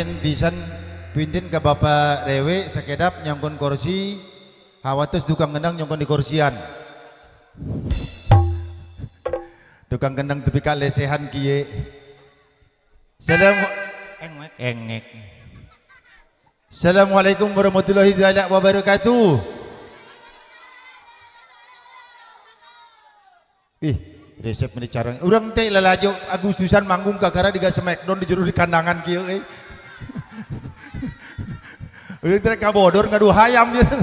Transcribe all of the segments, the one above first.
Punten pisan punten ke Bapak Rewe sakedap nyangkon kursi hawatos tukang kendang nyangkon di kursian. Tukang kendang tepi ka lesehan kieu. Salam engek engek. Assalamualaikum warahmatullahi wabarakatuh. Ih, resep meni carang. Urang teh lalajo Agustusan manggung kakara diga Smackdown di jero di kandangan kieu euy. Urang teh kabodor ngadu hayam gitu.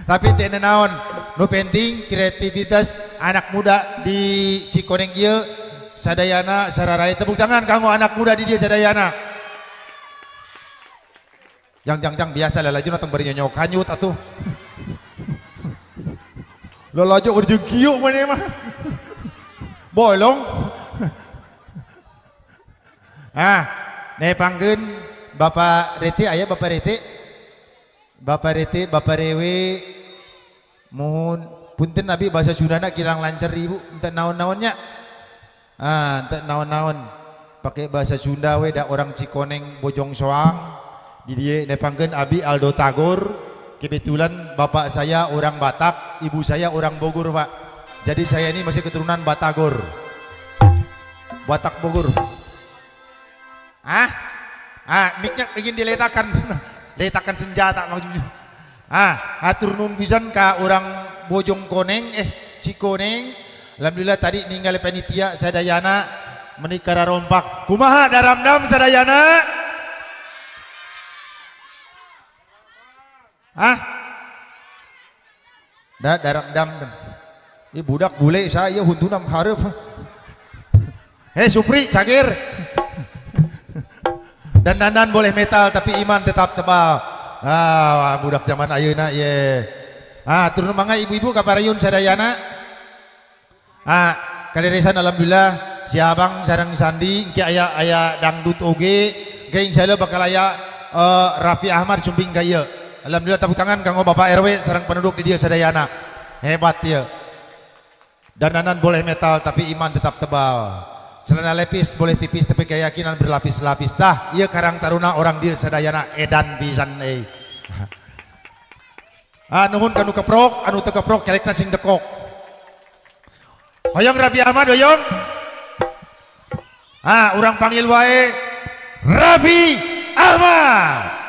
Tapi teh naon, nu penting kreativitas anak muda di Cikoneng ieu sadayana sararaya. Tepuk tangan kanggo anak muda di dieu sadayana. Jang jang jang biasa lalajo tong bari nyonyok hanyut atuh. Lalajo urjung kieu maneh mah. Bolong. Ah, nepangkeun Bapak Reti aya Bapak Reti. Bapak Reti, Bapak Rewe mohon punten abi bahasa Sundana kirang lancar ibu ente naon-naonnya. Ah, ente naon-naon pakai bahasa Sunda we da orang Cikoneng Bojong Soang. Di dieu nepangkeun abi Aldo Tagor. Kebetulan bapak saya orang Batak, ibu saya orang Bogor, Pak. Jadi saya ini masih keturunan Batagor. Batak Bogor. Ah? Ah, mic-nya ingin diletakkan. Letakkan senjata maksudnya. Ah, hatur nuhun pisan ka orang Bojong Koneng Cikoneng. Alhamdulillah tadi ninggal panitia sadayana menikah rompak. Kumaha daramdam sadayana? Ah? Da daramdam. Ini budak bule saya huntunam hareup. Hei Supri, cagir. Dan dandan boleh metal tapi iman tetap tebal. Ah, budak zaman ayeuna ye. Ah, turun mangga ibu-ibu ka parayun sadayana. Ah, kaliresan alhamdulillah si abang sareng Sandi engke aya aya dangdut oge, engke insyaallah bakal aya Raffi Ahmad sumping ka ieu. Alhamdulillah tepuk tangan kanggo Bapak RW sareng penduduk di dieu sadayana. Hebat ieu. Dandanan boleh metal tapi iman tetap tebal. Celana lepis boleh tipis tapi keyakinan berlapis-lapis. Tah, ieu Karang Taruna orang dieu sadayana edan pisan euy. Ah, nuhun kanu keprok, anu teu keprok kelekna sing dekok. Hoyong Raffi Ahmad hoyong. Ah, urang panggil wae Raffi Ahmad.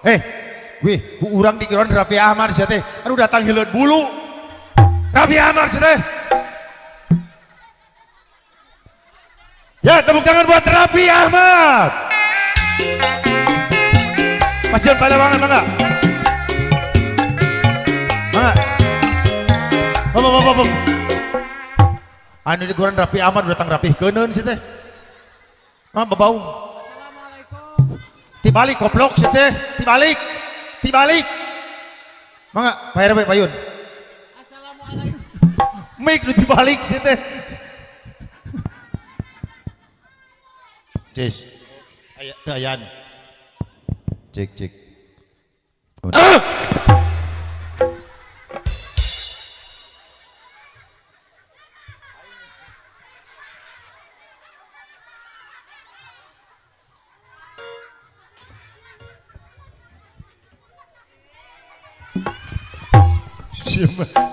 Eh, wih, ku urang dikirain Raffi Ahmad sia teh. Aduh datang hileut bulu. Raffi Ahmad sia teh. Ya, tepuk tangan buat Raffi Ahmad. Pasien palawangan mangga. Mangga. Hop hop hop hop. Anu dikuran Raffi Ahmad datang rapih keuneun sia teh. Ah, bebau. Tibalik koplok sia teh, tibalik. Tibalik. Mangga, Pak RW payun. Assalamualaikum. Mik nu tibalik sia teh. Cis. Aya teu ayaan. Cek cek. Ah!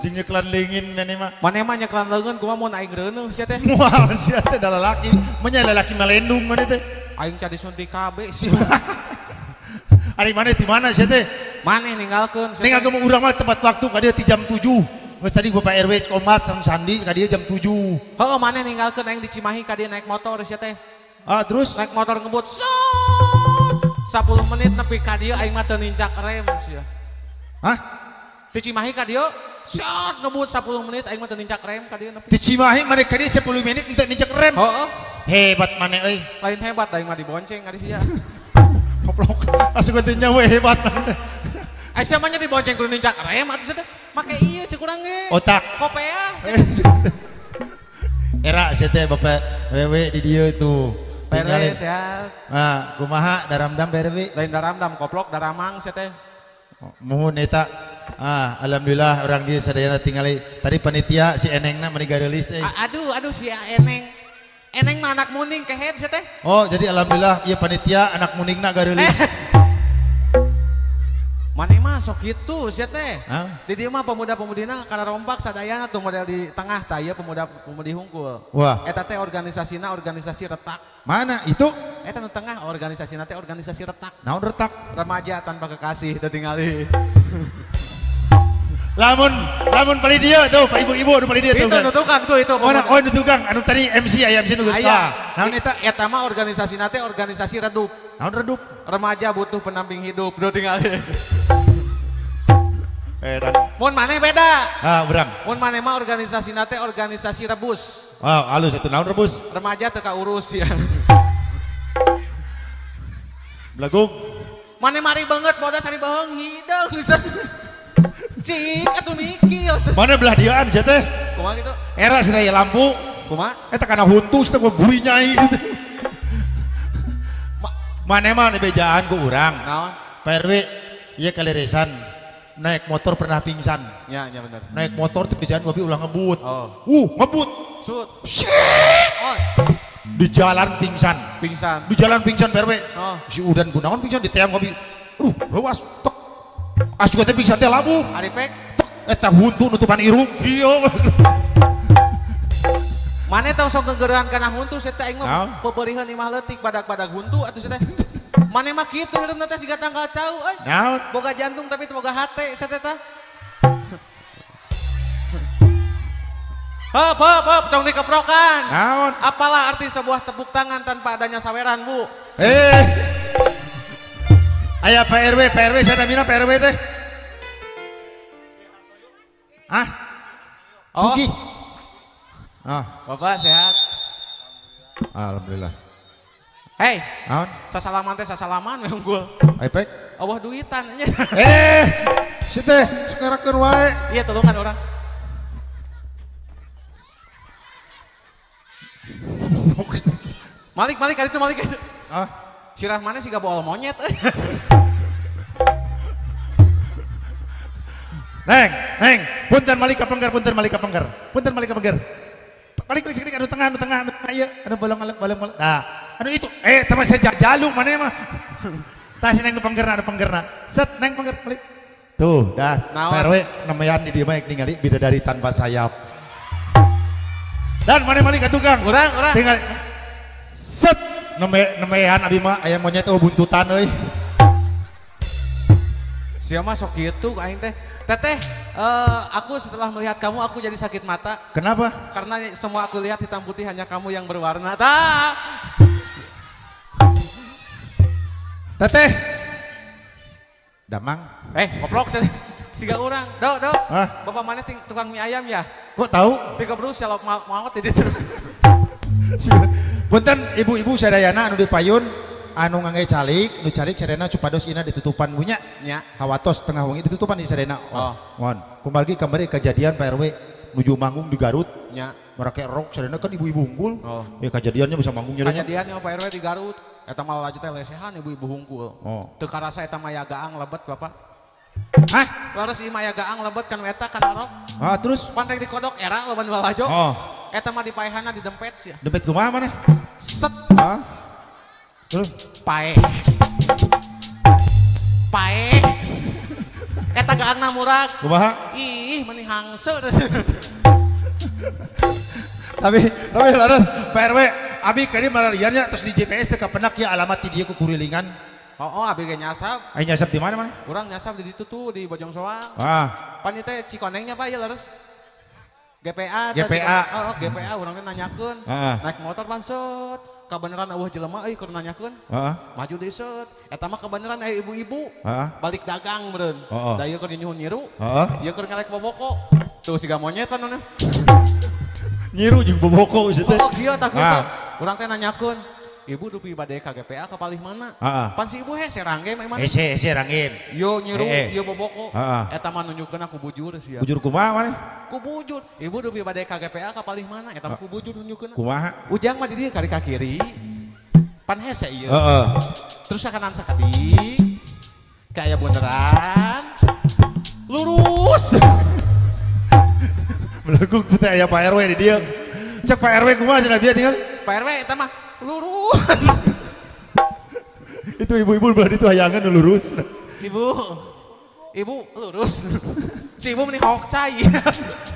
Jeung nyeklan leungin maneh mah. Maneh mah nyeklan leungeun kumaha mun aing reuneuh sia teh. Moal sia teh da lalaki, menya lalaki malendung maneh teh. Aing can disuntik KB sia. Ari maneh di mana sia teh? Maneh ninggalkeun sia. Ninggalkeun urang mah tepat waktu ka dieu ti jam 7. Geus tadi Bapak RW komat sareng Sandi ka dieu jam 7. Heuh maneh ninggalkeun aing di Cimahi ka dieu naik motor sia teh. Ah terus naik motor ngebut. 10 menit nepi ka dieu aing mah teu nincak rem sia. Hah? Di Cimahi ka dieu, shot ngebut 10 menit aing mah teu nincak rem ka dieu nepi. Di Cimahi maneh ka dieu 10 menit teu nincak rem. Heeh. Hebat maneh euy. Lain hebat aing mah dibonceng ka sia. Goblok. Asup teh nya we hebat maneh. Ai sia mah nya dibonceng kudu nincak rem atuh sia teh. Make ieu ceuk urang ge. Otak. Kopea sia. Era sia teh Bapak Rewe di dieu tuh. Pak RW sehat. Nah, kumaha daramdam Pak RW? Lain daramdam koplok daramang sia teh. Muhun eta. Ah, alhamdulillah orang dia sadayana tingali. Tadi panitia si Enengna meni gareulis euy. Aduh, aduh si Eneng. Eneng mah anak muning kehed sia teh. Oh, jadi alhamdulillah ieu panitia anak muningna gareulis. Maneh mah sok kitu sia teh. Di dieu mah pemuda-pemudina kana rompak sadayana tuh model di tengah tah ieu pemuda-pemudi hungkul. Wah. Eta teh organisasina organisasi retak. Mana itu? Eta nu tengah organisasina teh organisasi retak. Naon retak? Remaja tanpa kekasih teu tingali. Lamun lamun paling dia tuh, pak ibu-ibu anu paling dia tuh. Itu nu tukang tuh itu. Oh, oh nu tukang anu tadi MC aya MC nu aya. Naon eta? Eta mah organisasina teh organisasi redup. Naon redup? Remaja butuh pendamping hidup, bro tingali. Eh dan mun maneh beda. Ah, urang. Mun maneh mah organisasina teh organisasi rebus. Oh, halus itu naon rebus? Remaja teu kaurus ya. Belagung. Maneh mari banget bodas ari baheung hideung. Cik atuh niki. Mana belah diaan sia teh? Kumaha kitu? Era sia teh lampu. Kumaha? Eta kana huntu teh bui nyai gitu. Maneh mah bejaan ku urang. Naon? Pak RW ieu kaleresan naik motor pernah pingsan. Ya, ya bener. Naik motor teh bejaan ngopi ulah ngebut. Oh. Ngebut. Sut. Shit. Oh. Di jalan pingsan. Pingsan. Di jalan pingsan Pak RW. Oh. Si Udan gunaon pingsan di teang ngopi. Ruas tek. Asup teh pingsan teh labuh. Ari pek. Eta huntu nutupan irung. Ieu. Mane tong sok gegeran kana huntu sia teh aing mah peupeuriheun imah leutik badag-badag huntu atuh sia teh. Mane mah kitu hireupna teh siga tangkal cau euy. Naon? Boga jantung tapi teu boga hate sia teh tah. Hop hop hop tong dikeprokan. Naon? Apalah arti sebuah tepuk tangan tanpa adanya saweran, Bu? Eh. Aya Pak RW, Pak RW saya namina Pak RW teh. Ah? Oh. Sugi. Ah. Bapak sehat. Alhamdulillah. Hei. Naon? Sasalaman teh sasalaman we unggul. Ai pek. Eueuh duitan nya. Eh, si teh sekerakeun wae. Iya tulungan urang. Malik malik kali itu malik. Ah. Sirah mana sih gak bool monyet. Neng, neng, punten malik kapengker, punten malik kapengker, punten malik kapengker. Balik balik sekedik, anu tengah, anu tengah, anu tengah, iya, anu bolong, bolong, bolong. Nah, anu itu, teman saya jaluk mana mah. Tah si neng nu pengkerna, anu pengkerna. Set, neng pengker, balik. Tuh, dah. Pak RW nemayan di dieu mah ningali bidadari tanpa sayap. Dan mana malik ka tukang? Urang, urang. Tinggal set, nemean abi mah aya monyet eueuh buntutan euy. Sia mah sok kitu aing teh. Teteh, aku setelah melihat kamu aku jadi sakit mata. Kenapa? Karena semua aku lihat hitam putih hanya kamu yang berwarna. Tah. Teteh. Damang. Koplok siga urang. Do, do. Hah? Bapak mana tukang mie ayam ya? Kok tahu? Tiga brus ya maot di ditu. Punten ibu-ibu sadayana anu di payun anu ngangge calik, nu calik sadayana supados ina ditutupan punya. Nya. Hawatos tengah wengi ditutupan di sadayana. Oh. Mohon. Kumargi kamari kejadian Pak RW nuju manggung di Garut. Nya. Mereka rok sadayana kan ibu-ibu unggul. Oh. Ya kejadiannya bisa manggungnya. Kejadiannya Pak RW di Garut. Eta mah laju teh lesehan ibu-ibu hungkul. Oh. Teu karasa eta mah gaang lebet Bapak. Hah? Laras ieu mah gaang lebet kan eta kana rok. Ah, terus pan rek dikodok era loba nu lalajo. Oh. Eta mah dipaehana didempet sia. Dempet kumaha maneh? Set. Hah? Terus paeh. Paeh. Eta gaangna murag. Kumaha? Ih, meni hangse. Tapi laras Pak RW abi kali maraliannya terus di GPS teh kapenak ya alamat di dieu ku kurilingan. Oh, abi ge nyasap. Ai nyasap di mana mana? Urang nyasap di ditu tuh di Bojong Soang. Ah. Pan ieu teh Cikonengnya Pak ya leres. GPA. GPA. Oh, GPA urang teh nanyakeun. Naik motor pansut. Kabeneran eueuh jelema euy keur nanyakeun. Heeh. Maju deui seut. Eta mah kabeneran aya ibu-ibu. Heeh. Balik dagang meureun. Heeh. Da ieu keur nyuhun nyiru. Heeh. Ieu keur ngalek boboko. Tuh siga monyet kan anu. Nyiru jeung boboko geus teh. Oh, kieu tah kieu. Urang teh nanyakeun, ibu dupi bade ka GPA ka palih mana? Heeh. Pan si ibu hese ranggem emang. Hese hese ranggem. Yo nyiru, yo boboko. Eta mah nunjukkeun aku bujur sia. Bujur kumaha maneh? Ku bujur. Ibu dupi bade ka GPA ka palih mana? Eta mah ku bujur nunjukkeun. Kumaha? Ujang mah di dieu kali ka kiri. Pan hese ieu. Heeh. Terus ka kanan sakedik. Kayak bundaran. Lurus. Melengkung cenah aya Pak RW di dieu. Cek Pak RW kumaha cenah bieu tinggal. Pak RW eta mah lurus. Itu ibu-ibu belah ditu hayangan nu lurus. Ibu. Ibu lurus. Si ibu meni hok cai.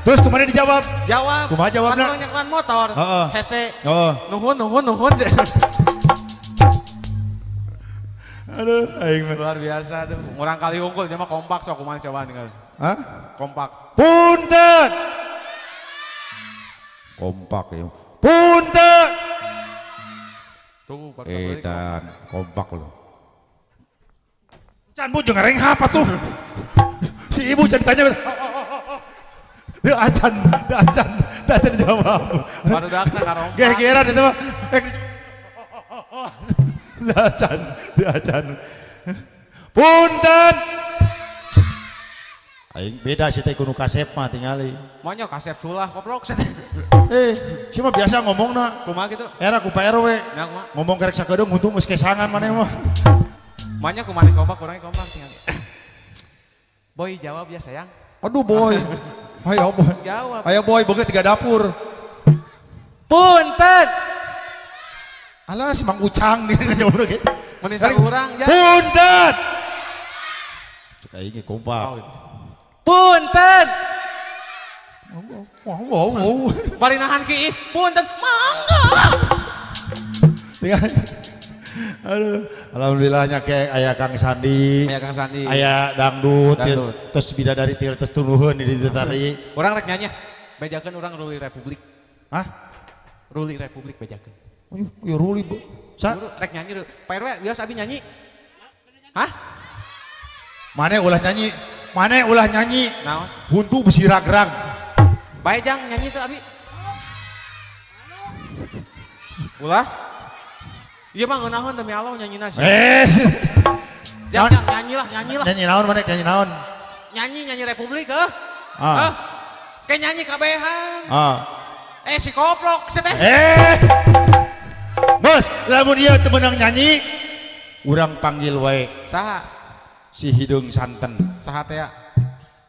Terus kumaha dijawab? Jawab. Kumaha jawabna? Pan nyekelan motor. Heeh. Hese. Heeh. Nuhun nuhun nuhun. Aduh, aing mah. Luar biasa tuh. Urang kali unggul dia mah kompak sok kumaha cobaan tinggal. Hah? Kompak. Punten. Kompak ya. Punten. Tuh, dan kompak loh. Can bu jeung renghap atuh. Si ibu can ditanya. Teu acan, teu acan, teu acan dijawab. Barudakna karompak. Gegeran itu mah. Teu acan, teu acan. Punten. Aing beda sih teh kudu kasep mah tingali. Maunya kasep sulah koplok sih. Si mah biasa ngomongna. Kumaha gitu? Era ku Pak RW. Nya kumaha? Ngomong kerek sakedeung untung geus kesangan maneh mah. Manya kumaha kompak kurang kompak tingali. Boy jawab ya sayang. Aduh boy. Ayo boy. Jawab. Ayo boy boga tiga dapur. Punten. Alah si Mang Ucang gini ngajawab ge. Meni saurang ja. Punten. Cek aing ge kompak. Oh, gitu. Punten. Wow, wow. Bari nahan ki, punten mangga. Tinggal. Aduh, alhamdulillahnya kayak aya Kang Sandi. Aya Kang Sandi. Aya dangdut, terus bidadari til terus tunuhun di ditu tadi. Urang rek nyanyi. Bejakeun urang Ruli Republik. Hah? Ruli Republik bejakeun. Oh, ya Ruli, Bu. Sa? Rek nyanyi. Pak RW biasa abi nyanyi. Hah? Mane ulah nyanyi. Mane ulah nyanyi. Naon? Huntu besi rag-rag. Bae jang nyanyi tuh abi. Ulah? Iya mah ngeunaheun demi Allah nyanyi nasi. Jang jang nyanyilah, nyanyilah. Nyanyi naon maneh nyanyi naon? Nyanyi nyanyi Republik heuh. Ah. Heuh. Kayak nyanyi kabehan. Ah. Si koplok si teh. Bos, lamun ieu teu meunang nyanyi, urang panggil wae. Saha? Si hideung santen. Saha teh ya?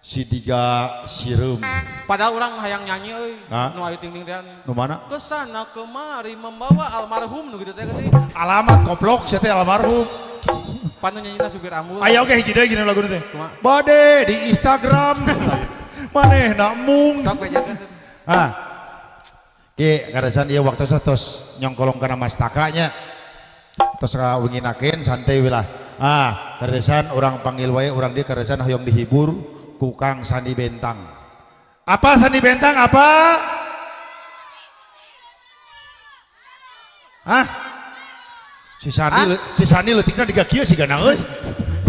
Si Diga Sireum. Padahal orang hayang nyanyi euy. Nu ayu ting-ting teh. Nu mana? Kesana kemari membawa almarhum nu gitu teh geuning. Alamat koplok sia teh almarhum. Panu nyanyina supir ambul. Aya oge hiji deui gini lagu teh. Bade di Instagram. Manehna mung. Sok bejakeun. Ah. Ki karasan ieu waktu tos nyongkolong kana mastaka nya. Tos kawinginakeun santai we lah. Ah, karasan urang panggil wae urang dieu karasan hoyong dihibur ku Kang Sandi Bentang. Apa Sandi Bentang apa? Hah? Si Sandi, si Sandi leutikna diga kieu sigana euy.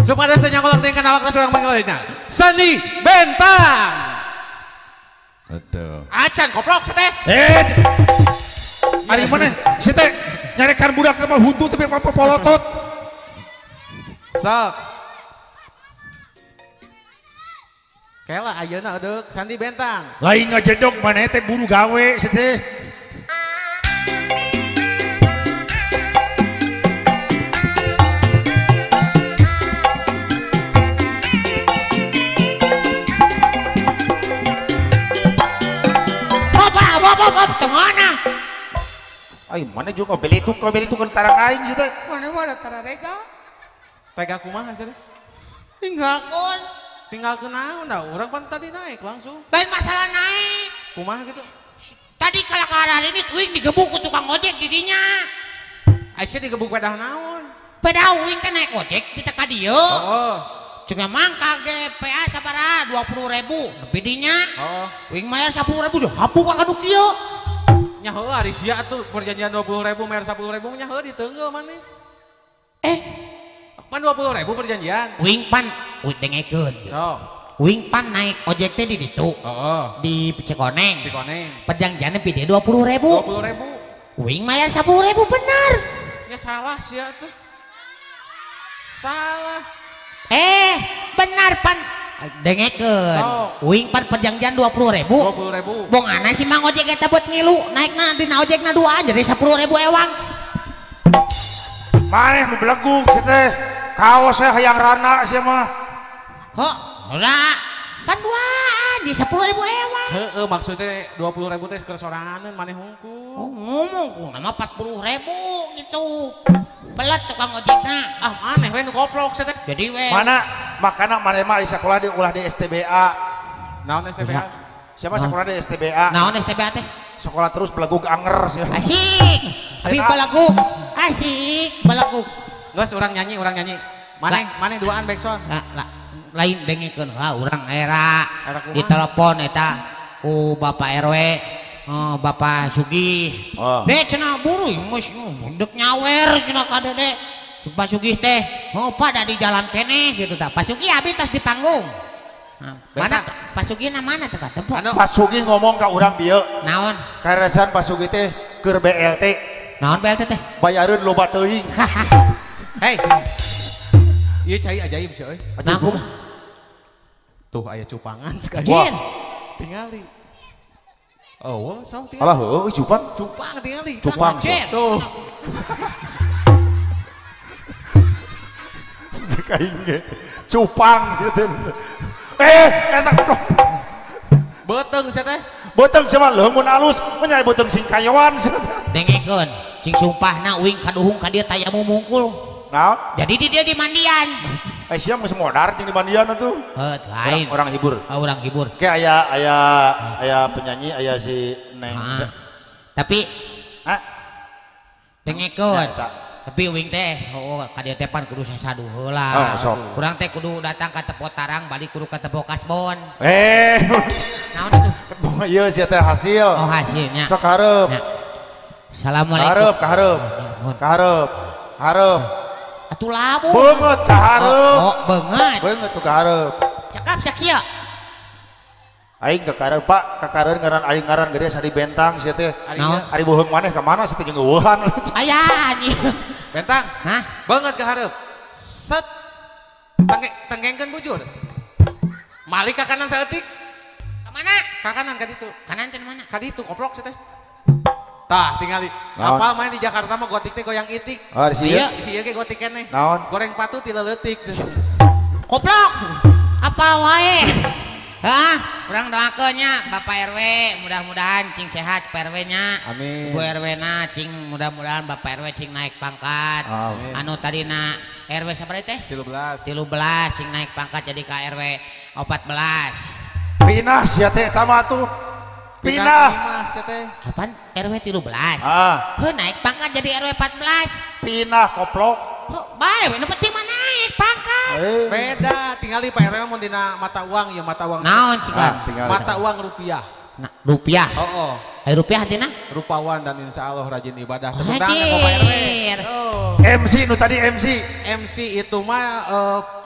Supados teh nyangkolong teh kana waktu urang panggil nya. Sandi Bentang. Aduh. Acan koplok si teh. Ari maneh si teh nyarekan budak mah huntu tapi apa polotot. Sok. Kela ayeuna adeuk Sandi Bentang. Lain ngajedog maneh teh buru gawe si teh. Bapak tengana. Ai mana juga belitung kan tarang aing si teh. Mana mana tararega. Tega kumaha sih teh? Tinggalkeun. Tinggal ke naon dah, orang pan tadi naik langsung. Lain masalah naik. Kumaha gitu? Tadi kalau ke arah ini uing digebuk ku tukang ojek didinya. Aisyah digebuk pedah naon? Pedah uing teh naik ojek di teka dieu. Oh. Cuma mangka ge PA sabaraha 20.000 nepi dinya. Oh. Uing mayar 10.000 dihapuk ka nu kieu. Nya heuh ari sia atuh perjanjian 20.000 mayar 10.000 nya heuh diteunggeuh maneh. Pan 20.000 perjanjian. Uing pan uing dengekeun. Oh. Uing pan naik ojek teh di ditu. Heeh. Di Cikoneng. Cikoneng. Perjanjianna pide 20.000. 20.000. Uing mayar 10.000 bener. Ya salah sia tuh. Salah. Benar pan dengekeun. Oh. Uing pan perjanjian 20.000. 20.000. Bong ana si mang ojek eta buat ngilu, naikna dina ojekna duaan jadi 10.000 ewang. Maneh nu belegug si teh. Kaos saya hayang rana sia mah. Heuh, ora. Pan duaan di 10.000 ewa. Heeh, maksudnya 20.000 teh keur soranganeun maneh hungkul. Oh, ngomong ku nama 40.000 gitu. Belet tukang ojekna. Ah, maneh we nu koplok sia teh. Jadi we. Mana makana maneh mah di sekolah di ulah di STBA. Naon STBA? Siapa sekolah di STBA? Naon STBA teh? Sekolah terus belegug anger sia. Asik. Tapi belegug. Asik, belegug. Geus urang nyanyi, urang nyanyi. Maneh, maneh duaan backsound. Lah, lain dengekeun ha urang era ditelepon eta ku Bapak RW, oh, Bapak Sugih. Oh. Dek cenah buru geus deuk nyawer cenah ka Dede. Pak Sugih teh, oh pada di jalan keneh gitu tah. Pak Sugih abi tos di panggung. Nah, mana Pak Sugih na mana teh katempo? Pak Sugih ngomong ka urang bieu. Naon? Karesan Pak Sugih teh keur BLT. Naon BLT teh? Bayareun loba teuing. Hei. Ieu cai ajaib sih euy. Nah, kumaha? Tuh aya cupangan sekali. Tingali. Oh, sok tingali. Alah heueuh cupang. Cupang tingali. Cupang. Tuh. Cek aing ge. Cupang gitu. Eh, eta beuteung sia teh. Beuteung sia mah leumun alus, nya beuteung sing kayoan sia. Dengekeun, cing sumpahna uing kaduhung ka dieu tayamum mungkul. Naon? Jadi di dia di mandian. Eh sia geus modar jeung di mandian atuh. Heuh, lain. Orang hibur. Oh, orang hibur. Oke, aya aya aya penyanyi, aya si Neng. Tapi hah? Dengekeun. Tapi uing teh oh ka dieu teh pan kudu sasadu heula. Oh, urang teh kudu datang ka Tepo Tarang, balik kudu ka Tepo Kasbon. Eh. Naon atuh? Ieu sia teh hasil. Oh, hasilnya. Sok hareup. Assalamualaikum. Hareup, ka hareup. Ka hareup. Hareup. Atuh labu. Beungeut ka hareup. Oh, beungeut. Beungeut tuh ka hareup. Cakap sakieu. Aing ka kareun Pak, ka kareun ngaran aing ngaran gede sadi bentang sia teh. Ari boheung maneh ka mana sia teh jeung eueuhan. Aya anjing. Bentang. Hah? Beungeut ka hareup. Set. Tengengkeun bujur. Malik ka kanan saeutik. Ka mana? Ka kanan ka ditu. Kanan teh mana? Ka ditu koplok sia teh. Tah tingali. Apa main di Jakarta mah gotik teh goyang itik. Oh, di ieu. Si ieu ge gotik keneh. Naon? Goreng patu ti leutik. Koplok. Apa wae? Hah? Urang doakeun nya Bapak RW mudah-mudahan cing sehat Pak RW nya. Amin. Ibu RW na cing mudah-mudahan Bapak RW cing naik pangkat. Amin. Anu tadina RW sabaraha teh? 13. 13 cing naik pangkat jadi ka RW 14. Pinah sia teh eta mah tuh. Pinah. Apaan? RW 13. Ah. Heuh naik pangkat jadi RW 14. Pinah koplok. Heuh, bae nu penting mah naik pangkat. Beda, tingali Pak RW mun dina mata uang ya mata uang. Naon cikan? Mata uang rupiah. Nah, rupiah. Oh, oh. Ai rupiah tina? Rupawan dan insya Allah rajin ibadah. Tepuk tangan Bapak RW. Oh. MC nu tadi MC. MC itu mah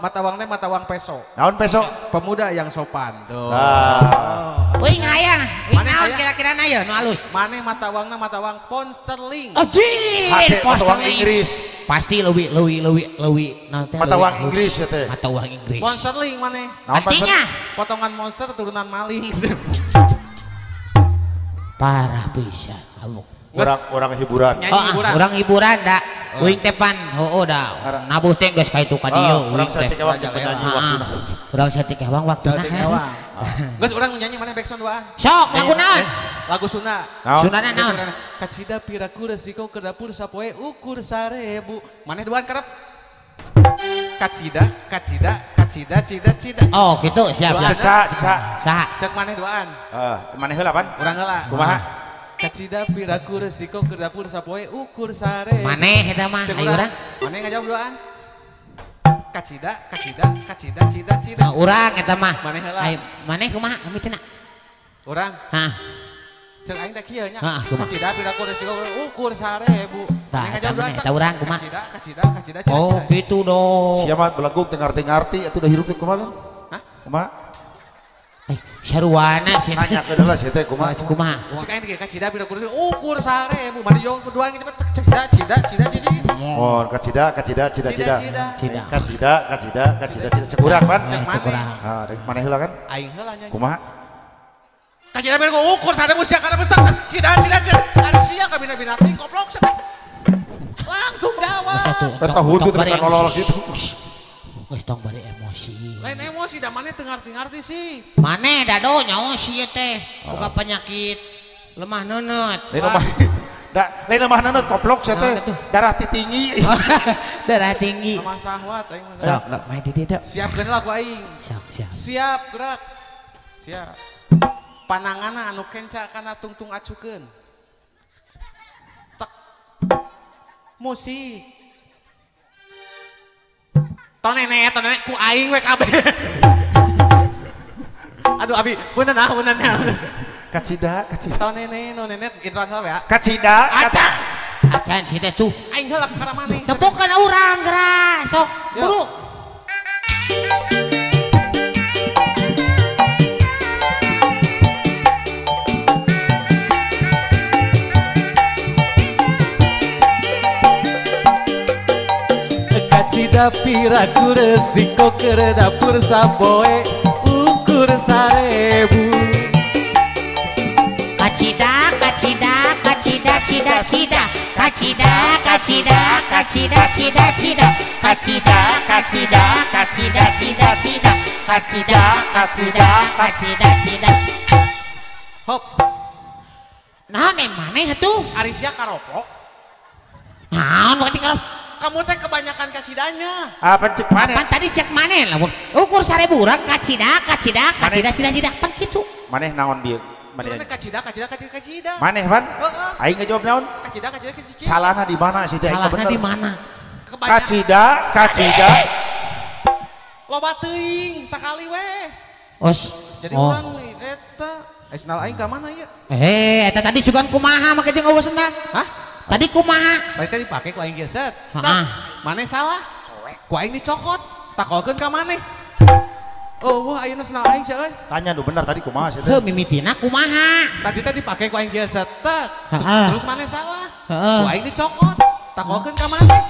mata uang teh mata uang peso. Naon peso? Pemuda yang sopan. Tuh. Nah. Uing hayang, uing naon kira-kira na ya nu alus. Maneh mata uangna mata uang pound sterling. Anjir, pound sterling. Inggris. Pasti leuwih leuwih leuwih leuwih naon teh? Mata uang Inggris ya teh. Mata uang Inggris. Pound sterling maneh. Artinya potongan monster turunan maling. Parah pisan kamu. Orang hiburan. Oh, hiburan. Orang hiburan da. Uing teh pan heueuh da. Nabuh teh geus ka itu ka dieu uing teh. Urang saeutik ewang waktuna. Geus urang nyanyi maneh backsound duaan. Sok lagu naon? Lagu Sunda. Sundana naon? Kacida piraku resiko ke dapur sapoe ukur 1000. Maneh duaan karep. Kacida, kacida, kacida, cida, cida. Oh, gitu siap. Cek sa, cek sa. Sa. Cek maneh duaan. Heeh, maneh heula pan? Urang heula. Kumaha? Kacida piraku resiko ke dapur sapoe ukur 1000. Maneh eta mah, ayo urang. Maneh ngajawab duaan. Kacida, kacida, kacida, cida, cida. Nah, urang eta mah. Maneh heula. Ayo, maneh kumaha mimitina? Urang. Hah. Cek aing teh kieu nya. Kacida piraku resiko ukur 1000. Tah, eta urang kumaha? Kacida, kacida, kacida, cida. Oh, gitu dong. Sia mah belegug teu ngarti-ngarti atuh da hirup teh kumaha? Hah? Kumaha? Eh, saruana sih. Nanya ke heula sia teh kumaha? Kumaha? Cek aing teh kacida piraku resiko ukur 1000. Mane jawab duaan kitu cida, cida, cida, cida. Oh, kacida, kacida, cida, cida. Kacida, kacida, kacida, cida. Cek urang pan? Cek urang. Ah, maneh heula kan? Aing heula nya. Kumaha? Kacida piraku ukur 1000 sia kana bentak. Cida, cida, cida. Ari sia ka bina-bina teh koplok sia. Langsung jawab. Eta huntu teh nolol kitu. Geus tong bari emosi. Lain emosi da maneh teu ngarti-ngarti sih. Maneh dado nyaho sieun teh boga penyakit lemah neuneut. Lain lemah. Da lain lemah neuneut koplok sia teh. Darah tinggi. Darah tinggi. Lemah sahwat aing mah. Sok main di dieu. Siap geus lah ku aing. Siap, siap. Siap gerak. Siap. Pananganna anu kenca kana tungtung acukeun. Tek. Musik. Tonene ku aing we kabeh. Aduh abi, punten ah, punten. Kacida, kacida. Tonene, nonenet intro ya. Kacida, acan. Acan si teh tuh. Aing heula ka maneh. Tepukan urang geura, sok buru. Kacida piraku resiko keur dapur sapoe ukur 1000. Kacida kacida kacida cida cida kacida kacida kacida cida cida kacida kacida kacida cida cida kacida kacida kacida cida. Hop. Nah, maneh atuh? Ari sia karopok. Naon berarti karopok? Kamu teh kebanyakan kacidanya. Apa cek maneh? Apa tadi cek maneh lah. Ukur 1000 urang kacida kacida kacida cida cida pan kitu. Maneh naon bieu? Maneh kacida kacida kacida kacida. Maneh pan? Heeh. Aing ngejawab naon? Kacida kacida kacida. Salahna di mana sih teh? Salahna di mana? Kacida kacida. Loba teuing sakali we. Os. Jadi urang eta senal aing ka mana ieu? Eh, eta tadi sugan kumaha make jeung eueuh sendal? Hah? Tadi kumaha? Tadi dipake ku aing geset. Maneh salah. Ku aing dicokot. Takolkeun ka maneh. Oh, wah ayeuna senal aing sia euy. Tanya nu bener tadi kumaha sia teh? Heuh mimitina kumaha? Tadi teh dipake ku aing geset. Terus maneh salah. Ku aing dicokot. Takolkeun ka maneh.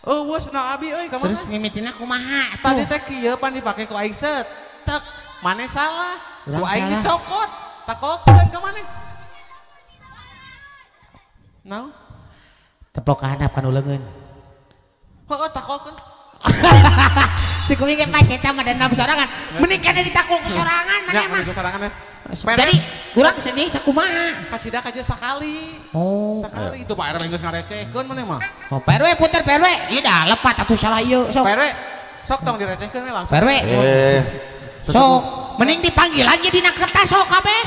Oh, wah senal abi euy ka mana? Terus mimitina kumaha? Tadi teh kieu pan dipake ku aing set. Tek. Maneh salah. Ku aing dicokot. Takolkeun ka maneh. Naon? Tepok ka handap kanu leungeun. Heeh, takolkeun. Si kuing ge pas eta mah dendam sorangan. Mending kana ditakul ku sorangan maneh mah. Sorangan. Jadi urang sedih sakumaha? Kacida kaja sakali. Oh. Sakali itu Pak RW geus ngarecehkeun maneh mah. Oh, Pak RW puter Pak RW. Ieu dah lepat atuh salah ieu sok. Pak RW sok tong direcehkeun we langsung. Pak RW. Sok mending dipanggilan ge dina kertas sok kabeh.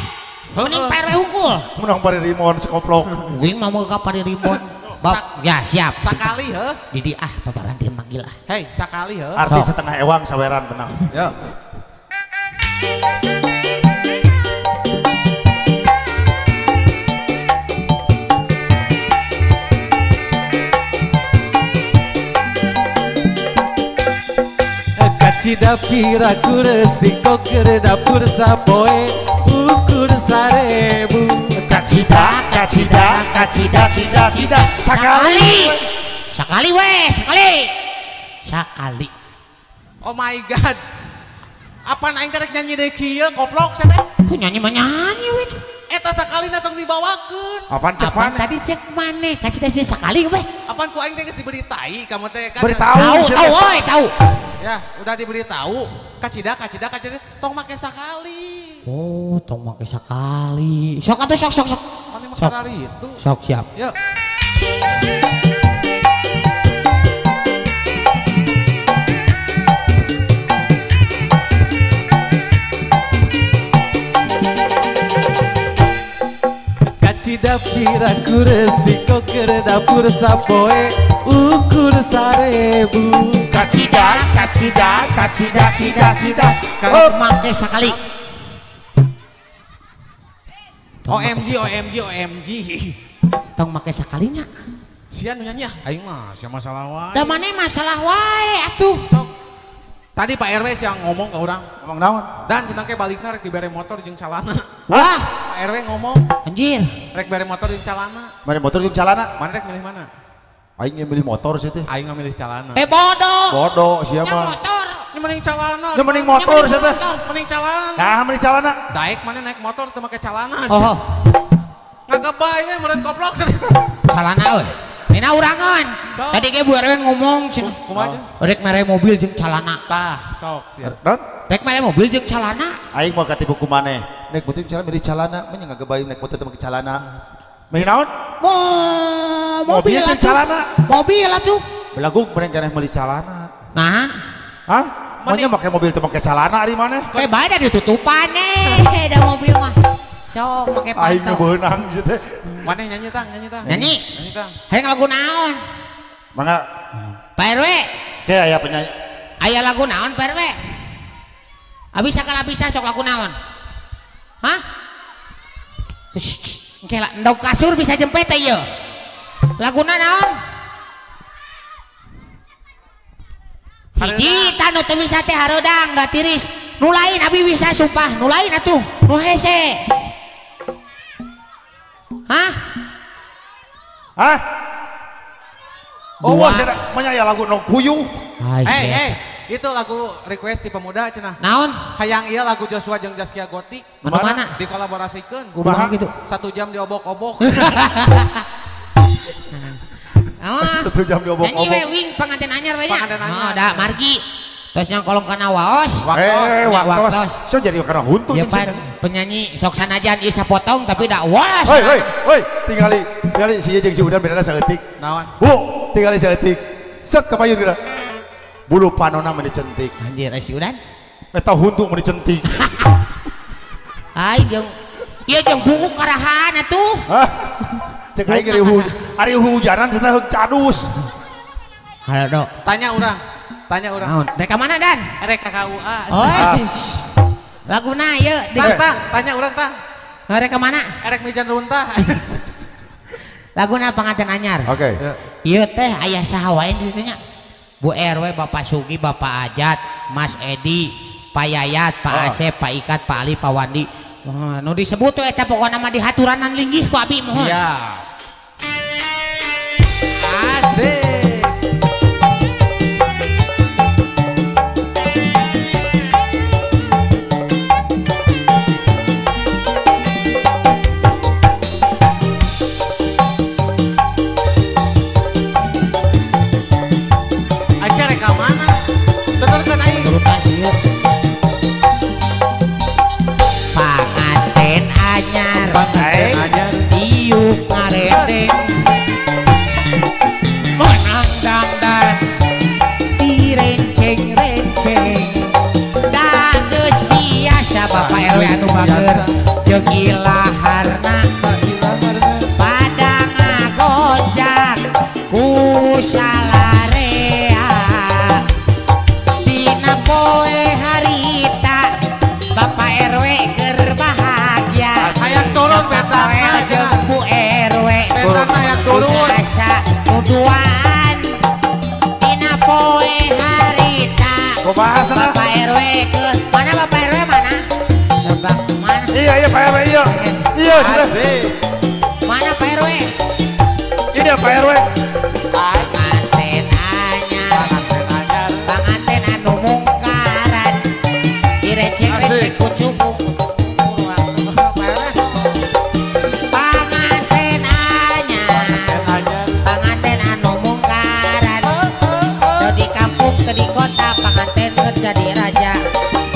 Mending Pak RW unggul. Menang paririmon sekoplok. Kuing mah mau ka paririmon. Bab, ya siap. Sakali heuh. Didi ah paparanti manggil ah. Hei, sakali heuh. Arti setengah ewang saweran menang. Yo. Kacida piraku resiko keur dapur sapoe ukur 1000. Kacida kacida kacida cida cida sakali. Sakali we, sekali. Sakali. Oh my god. Apaan aing teh nyanyi deui kieu koplok sia teh? Ku nyanyi mah nyanyi we. Eta sakalina tong dibawakeun. Apaan cek maneh? Tadi cek maneh kacida sih sakali we. Apaan ku aing teh geus diberi tai kamu teh kan. Beritahu, tahu, oi, tahu. Ya, udah diberitahu. Kacida kacida kacida tong make sakali. Oh, tong make sakali. Sok atuh sok sok sok. Mane make sakali itu. Sok siap. Yuk. Kacida piraku resiko keur dapur sapoe ukur 1000. Kacida kacida kacida cida cida. Oh, make sakali. OMG OMG OMG. Tong make sakalinya. Sia nu nyanyi aing mah sia masalah wae. Da maneh masalah wae atuh. Sok. Tadi Pak RW siang ngomong ke orang. Ngomong naon? Dan kita ke balikna rek dibere motor jeung calana. Wah, Pak RW ngomong. Anjir. Rek bere motor jeung calana. Bere motor jeung calana. Mana rek milih mana? Aing milih motor sih teh. Aing milih calana. Eh bodoh. Bodoh siapa? Motor. Ini mending calana. Ini mending motor sih teh. Mending calana. Nah, mending calana. Daek mana naik motor teu make calana. Oh. Ngagebay we meureun koplok sih. Calana euy. Nina urangan. Tadi ge Bu RW ngomong cenah. Kumaha? Rek mere mobil jeung calana. Tah, sok sia. Non? Rek mere mobil jeung calana. Aing mau katipu ku maneh. Naik motor calana beli calana, mah nya ngagebayu naik motor teh make calana. Meuli naon? Mobil jeung calana. Mobil atuh. Belagu meureun keneh meuli calana. Nah. Hah? Maunya make mobil teh make calana ari maneh? Kayak bae da ditutupan eh da mobil mah. Sok make panto. Aing beunang sih teh. Maneh nyanyi tang, nyanyi tang. Nyanyi. Nyanyi tang. Hayang lagu naon? Mangga. Pak RW. Ke aya penyanyi. Aya lagu naon Pak RW? Abi sakala bisa sok lagu naon? Hah? Engke lah endog kasur bisa jempet teh ieu. Laguna naon? Hiji tanu teu bisa teh hareudang da tiris. Nu lain abi bisa sumpah, nu lain atuh, nu hese. Hah? Hah? Oh, wah, manya ya lagu Nok Puyuh. Hey, itu lagu request di pemuda cenah. Naon? Hayang ieu lagu Joshua jeung Zaskia Gotik. Mana? Dikolaborasikeun. Kumaha gitu? 1 jam diobok-obok. Ah. 1 jam diobok-obok. Nyanyi we wing panganten anyar we nya. Panganten anyar. Oh, da margi. Terus yang kolong kana waos. Waktos. So jadi kana huntu ya, pan, penyanyi sok sanajan ieu sapotong tapi da was. Hoi hoi hoi, tingali tingali si jeung si Udan bedana saeutik. Naon? Bu, tingali saeutik. Set ka payun geura. Bulu panona meuni centik. Anjir si Udan. Eta huntu meuni centik. Ai jeung ieu jeung buuk karahan atuh. Hah? Cek aing ari hujanan cenah heug cadus. Halo, Dok. Tanya urang. Tanya orang. Naon? Rek ka mana Dan? Rek ka KUA. Oh. Laguna ieu di tang, tanya urang tang. Rek ka mana? Rek mijan runtah. Laguna panganten anyar. Oke. Ieu teh aya saha wae di ditu nya? Bu RW, Bapak Sugi, Bapak Ajat, Mas Edi, Pak Yayat, Pak Asep, Pak Ikat, Pak Ali, Pak Wandi. Nu disebut tuh eta pokona mah dihaturanan linggih ku abi mohon. Iya. Asik. Panganten anyar, diuk ngaredeng, menang dangdan, direnceng-renceng, da geus biasa Bapak RW anu bager, jeung ilaharna, pada ngagojak ku salarea. Dina poe harita Bapak RW keur bahagia. Hayang turun betana jeung Bu RW. Betana hayang turun. Asa nuduan dina poe harita. Kumaha cenah? Bapak RW keur mana Bapak RW mana? Bapak mana? Iya iya Pak RW iya. Iya sudah. Mana Pak RW? Iya Pak RW. Panganten anyar, panganten anu mungkaran, direcek-recek ku cubung. Panganten anyar, panganten anu mungkaran, teu di kampung teu di kota, panganten keur jadi raja.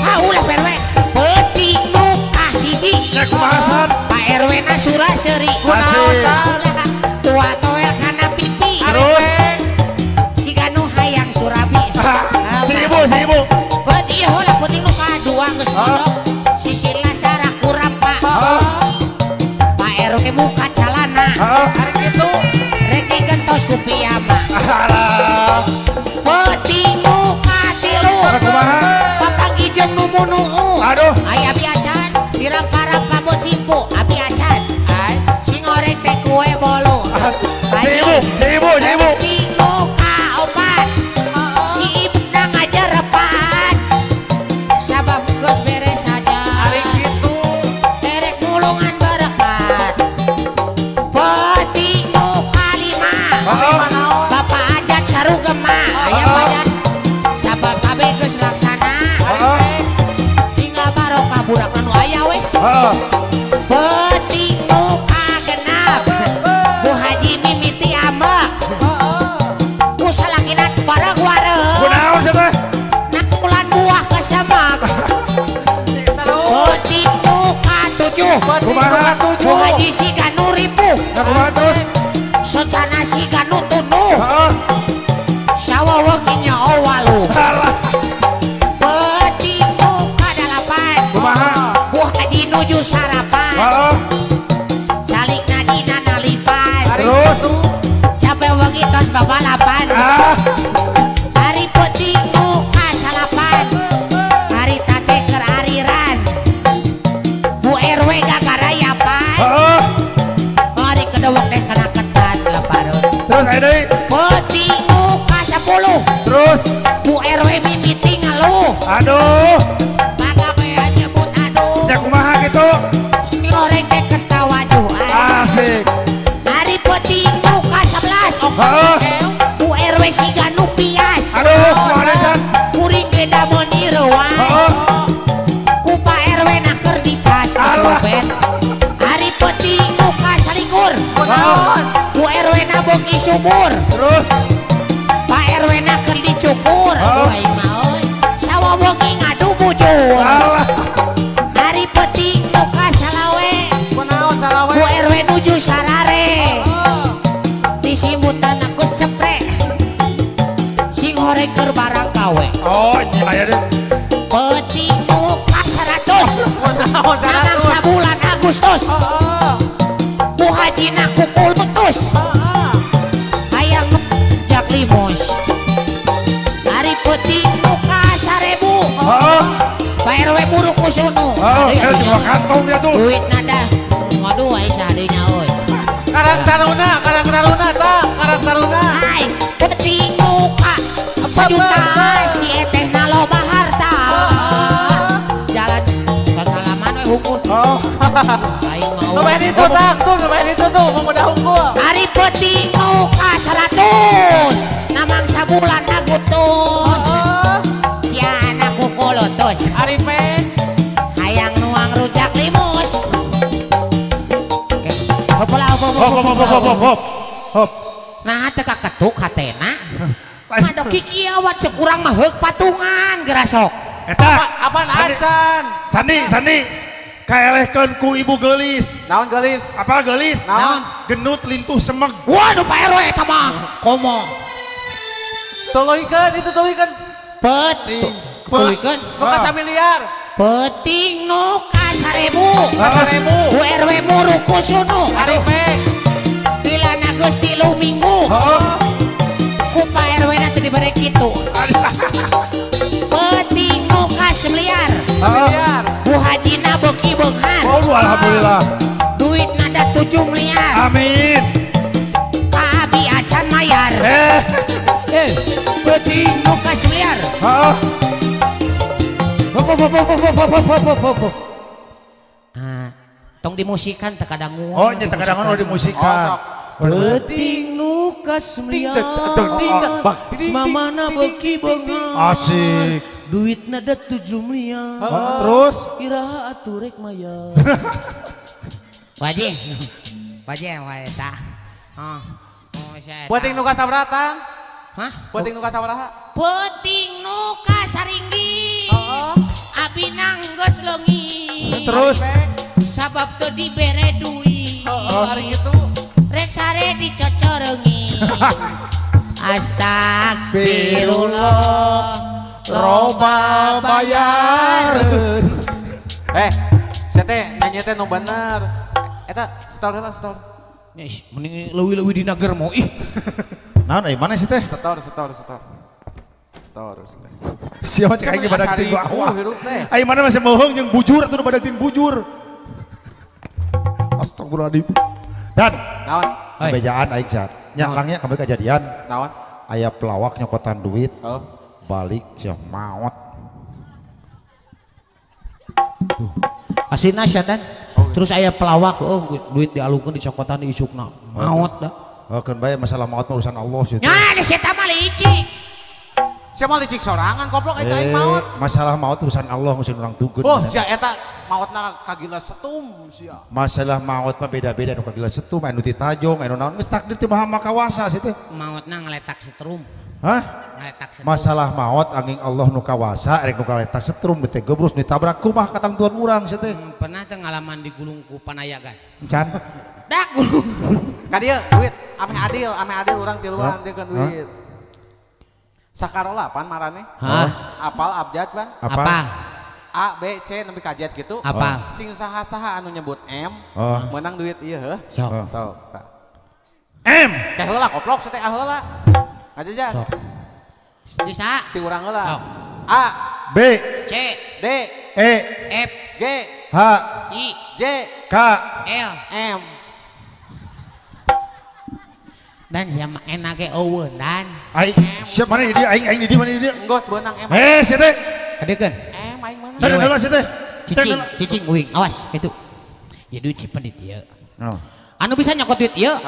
Ah ulah Pak RW, peuting nu kahiji. Ya kumaha san? Pak RW na sura-seuri. Tua toel kana pipi. Terus siga nu hayang surabi. Si ibu, si ibu. Peuting ieu heula peuting nu kadua geus mondok. Sisila sarah kurapa. Pak RW muka calana. Ari kitu. Rek digentos ku piyama. Alah. Peuting nu katilu. Kumaha? Papanggih jeung nu munuu. Aduh. Aya abi acan dirampa-rampa tipu abi acan. Sing orek teh kue bolu. Si ibu, si ibu, si ibu. Peuting nu kaopat. Si Ibna ngajarepan. Sabab geus beres aja. Ari kitu. Erek mulungan berkat. Peuting nu kalima. Bapak Ajat sarugema. Aya Ajat. Sabab kabeh geus laksana. Tinggal barokah budak nu aya we. Peuting nu kagenap. Bu Haji mimiti ambek. Nah kumaha terus? Socana siga nu tunduh. Heeh. Sawa wengi nyaho waluh. Alah. Peuting nu kadalapan. Kumaha? Bu haji nuju sarapan. Heeh. Calikna dina nalipan. Terus? Capek wengi tos babalapan. Ah. Ari peuting nu kasalapan. Ari tate keur ariran. Bu RW gagarayapan. Heeh. Ari kedewek teh kana ketan leparun. Terus aya deui. Peuting nu ka-10. Terus? Bu RW mimiti ngeluh. Aduh. Pagawean nyebut aduh. Ya kumaha gitu? Si goreng teh ketawajuan. Asik. Ari peuting nu ka-11. Heeh. Bu RW siga nu pias. Aduh, kumaha desan? Kuring ge da meuni reuas. Heeh. Ku Pak RW na keur dicas Alah. sobet. Ari peuting nu ka-21. Heeh. Bu RW na beuki subur. Terus? Pak RW na keur dicukur. Heeh. Aduh aing mah euy. Sawa wengi ngadu bujur. Alah. Ari peuting nu kasalawe. Kunaon salawe? Bu RW nuju sarare. Disimutan aku sepre. Sing horeng keur barang gawe. Oh, nya aya deui. Peuting nu ka-100. Kunaon Nanang 100? sabulan Agustus. Heeh. Bu hajina kukul putus. Heeh. Hayang jak limos. Ari peuting nu ka-1000. Heeh. Pak RW buruk kusunu. Heeh, Aduh, cuma kantong dia tuh. Duit nada. Waduh ai sadeunya euy. Karang Taruna, Karang Taruna tah, Karang Taruna. Hai, peuting nu ka sajuta si eteh na loba harta. Jalan sasalaman we hungkul. Oh. Aing mau. Nu bae ditu tah, tuh nu bae ditu tuh, mau udah hungkul. Ari peuting nu ka-100. Namang sabulan Agustus. Heeh. Si anak kukulutus. Ari peng. Hayang nuang rujak limus. Hop lah, hop, Hop hop hop hop hop hop. Hop. Nah, teu kaketuk hatena. Madok kikiawan cek urang mah heuk patungan gerasok. Eta Apaan acan? Sandi, Sandi. Kaelehkeun ku ibu geulis. Naon geulis? Apal geulis? Naon? Genut lintuh semeg. Waduh Pak RW eta mah. Komo. Tuluikeun itu tuluikeun. Peuting. Tuluikeun. Nu ka samiliar. Peuting nu ka 1000. Ka 1000. Bu RW muruk kusunu. Ari peng. Dilana geus 3 minggu. Heeh. Ku Pak RW na teu dibere kitu. Peuting nu ka 9. Heeh. Bu hajina beuki beunghar. Oh, alhamdulillah. Duit nada 7 miliar. Amin. Ka abi acan mayar. Peuting nu ka 9. Heeh. Hop hop hop hop hop hop hop hop. Ah, tong dimusikan teu kadangu. Oh, nya teu kadangu oh dimusikan. Peuting nu ka 9. Mamana beuki beunghar. Asik. Duit nada 7 miliar. Terus? Iraha atuh rek mayar. Wajih. Wajih wae eta. Oh. Peuting nu ka sabaraha tang? Hah? Peuting nu ka sabaraha? Peuting nu ka saringgit. Heeh. Abi nanggeus leungit. Terus? Sabab teu dibere duit. Heeh, ari kitu. Rek sare dicocoreungit. Astagfirullah. Roba bayareun. Sia teh nyanyi teh nu bener. Eta setor heula setor. Ih, mending leuwih-leuwih dina germo ih. Naon euy mana sih teh? Setor setor setor. Setor. Siapa cek aing badak ting awak. Hirup teh. Aing mana masih bohong jeung bujur atuh badak ting bujur. Astagfirullahaladzim. Dan naon? Bejaan aing sia. Nya langnya kabeh kejadian. Naon? Aya pelawak nyokotan duit. Oh. Balik sia maot. Tuh. Asina sia Dan. Terus aya pelawak oh duit dialungkeun dicokotan di isukna. Maot da. Oh keun bae masalah maot mah urusan Allah sih. Nya geus eta mah licik. Sia mah licik sorangan goblok eta aing maot. Masalah maot urusan Allah urusan urang tungkeun. Oh sia eta maotna kagila setum sia. Masalah maot mah beda-beda nu kagila setum anu ti tajong anu naon geus takdir ti Maha Kawasa sih teh. Maotna ngaletak setrum. Hah? Ngaletak setrum. Masalah maot angin Allah nu kawasa rek nu kaletak setrum teh gebrus ditabrak kumaha katangtuan urang sih teh. Pernah teh ngalaman digulung ku panayagan? Encan. Dak gulung. Ka dieu duit ameh adil urang tiluan diekeun duit. Sakarola pan marane? Hah? Apal abjad pan? Apa? A B C nepi ka Z gitu. Apa? Sing saha-saha anu nyebut M menang duit ieu heuh. Sok. Sok. M. Teh heula koplok teh heula. Ngajajan. Sok. Bisa. Ti urang heula. Sok. A B C D E F G H I J K L M. Dan siapa enake eueun dan. Aing siap mana di dia aing di dia mana di dia. Enggos beunang M. Eh sia teh. Kadekeun. M aing mana? Tadi heula sia teh. Cicing, cicing uing awas kitu. Ya duit cipen di dieu. Oh. Anu bisa nyokot duit ieu.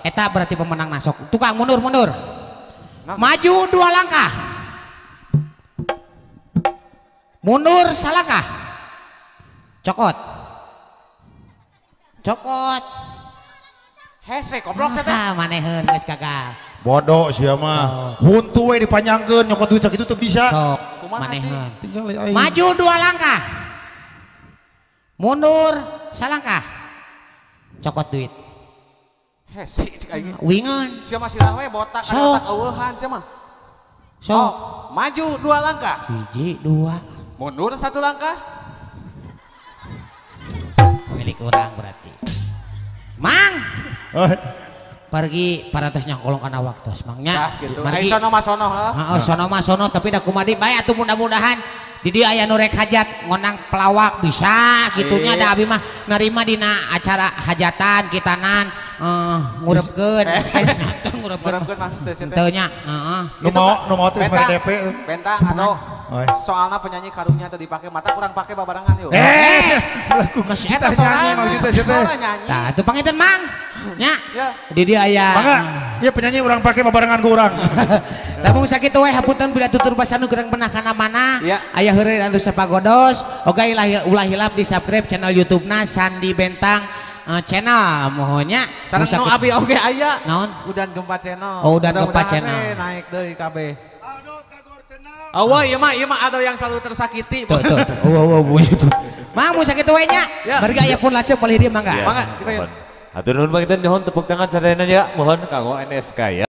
Eta berarti pemenang nasok. Tukang mundur mundur. Maju 2 langkah. Mundur salangkah. Cokot. Cokot. Hese goblok teh. Ah, maneheun geus gagal. Bodoh sia mah. Huntu we dipanjangkeun nyokot duit sakitu teu bisa. Sok maneheun. Maju 2 langkah. Mundur salangkah. Cokot duit. Hese cek aing. Wingan. Sia mah sirah we botak kana otak eueuhan sia mah. Sok. Maju 2 langkah. 1 2. Mundur 1 langkah. Milik orang berarti. Mang. Pergi parantos nyakolong kana waktos mangnya. Gitu. Margi sono mah sono heuh. Heeh, sono mah sono tapi da kumadi bae atuh mudah-mudahan di dieu aya nu rek hajat ngonang pelawak bisa gitunya da abi mah narima dina acara hajatan kitanan ngurepkeun. Ngurepkeun mah teu nya heeh. Nu mau teh mere DP. Bentang atuh. Soalna penyanyi karunya teu dipake mata kurang pake babarengan yuk. Masih eta nyanyi maksudnya sia teh. Tah atuh panginten Mang. Nya. Di dieu aya. Mangga, ieu penyanyi urang pake babarengan ku urang. Lamun sakitu we hapunten bila tutur basa nu kurang benah kana mana. Aya heureuy anu sapagodos. Oge ulah hilap di subscribe channel YouTube-na Sandi Bentang channel mohonnya. Sareng nu abi oge aya. Naon? Udan Gempa Channel. Oh, Udan Gempa Channel. Naik deui kabeh. Oh, iya mah ada yang selalu tersakiti. Tuh, tuh. Oh, itu. Mang mun sakitu we nya. Marga aya pun lacep palih dieu mangga. Mangga, Hatur nuhun panginten nuhun tepuk tangan sadayana nya mohon kanggo NSK ya.